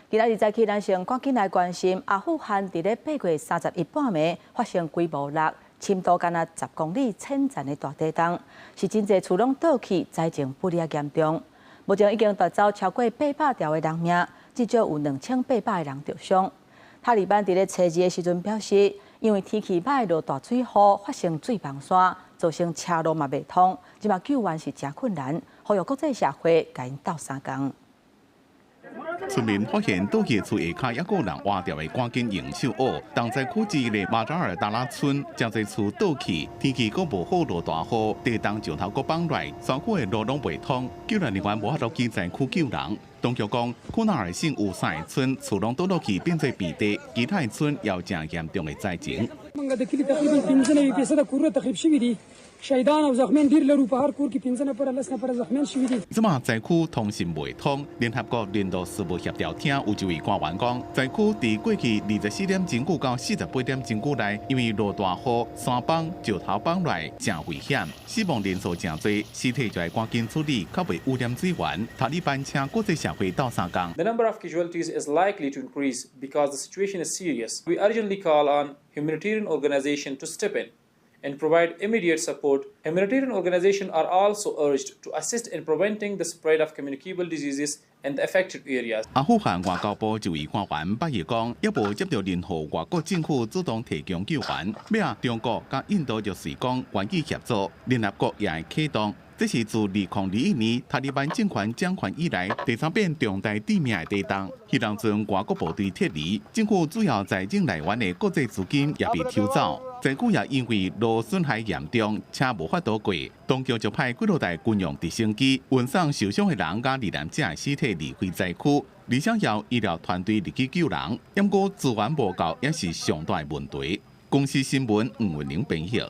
今仔日早起，咱先趕緊來關心阿富汗佇咧8月30日半暝發生規模六、深度干焦10公里淺層的大地動，是真濟厝攏倒去，災情不利嚴重。目前已經奪走超過800條的人命，至少有2800個人著傷。塔利班佇咧初二的時陣表示，因為天氣歹落大水雨，發生水崩山，造成車路嘛袂通，這馬救援是誠困難，呼籲國際社會共𪜶鬥相共。村民發現倒去厝下跤猶閣有人活著的，趕緊用手挖。重災區之一的馬扎爾達拉村，誠濟厝倒去，天氣閣無好落大雨，地動石頭閣崩落來，山區的路攏袂通，救援人員無法度去災區救人。當局講，庫納爾省有三个村厝攏倒落去變做平地，其他的村也有誠嚴重的災情。 شهیدان او زخمیان ډیر لرو په هر کور کې 15 نفره 10 نفره زخمیان شوي دي。這馬災區通訊袂通，聯合國人道事務協調廳有一位官員講，災區佇過去24點鐘久到48點鐘久內，因為落大雨、山崩、石頭崩落來，誠危險，死亡人數誠濟，屍體就愛趕緊處理，較袂污染水源。塔利班請國際社會鬥相共。 The number of casualties is likely to increase because the situation is serious. We urgently call on humanitarian organizations to step in and provide immediate support. Humanitarian organizations are also urged to assist in preventing the spread of communicable diseases in the affected areas. 阿富汗外交部一位官員八日講，猶無接著任何外國政府主動提供救援，尾仔中國佮印度就是講願意協助，聯合國也會啟動。這是自2021年塔利班政權掌權以來第三遍重大致命的地動。彼當陣外國部隊撤離，政府主要財政來源的國際資金也被抽走。災區也因為路損害嚴重，車無法度過，當局就派幾落台軍用直升機運送受傷的人佮罹難者的屍體離開災區，而且由醫療團隊入去救人。毋過資源無夠，也是上大的問題。公視新聞吳文玲編譯。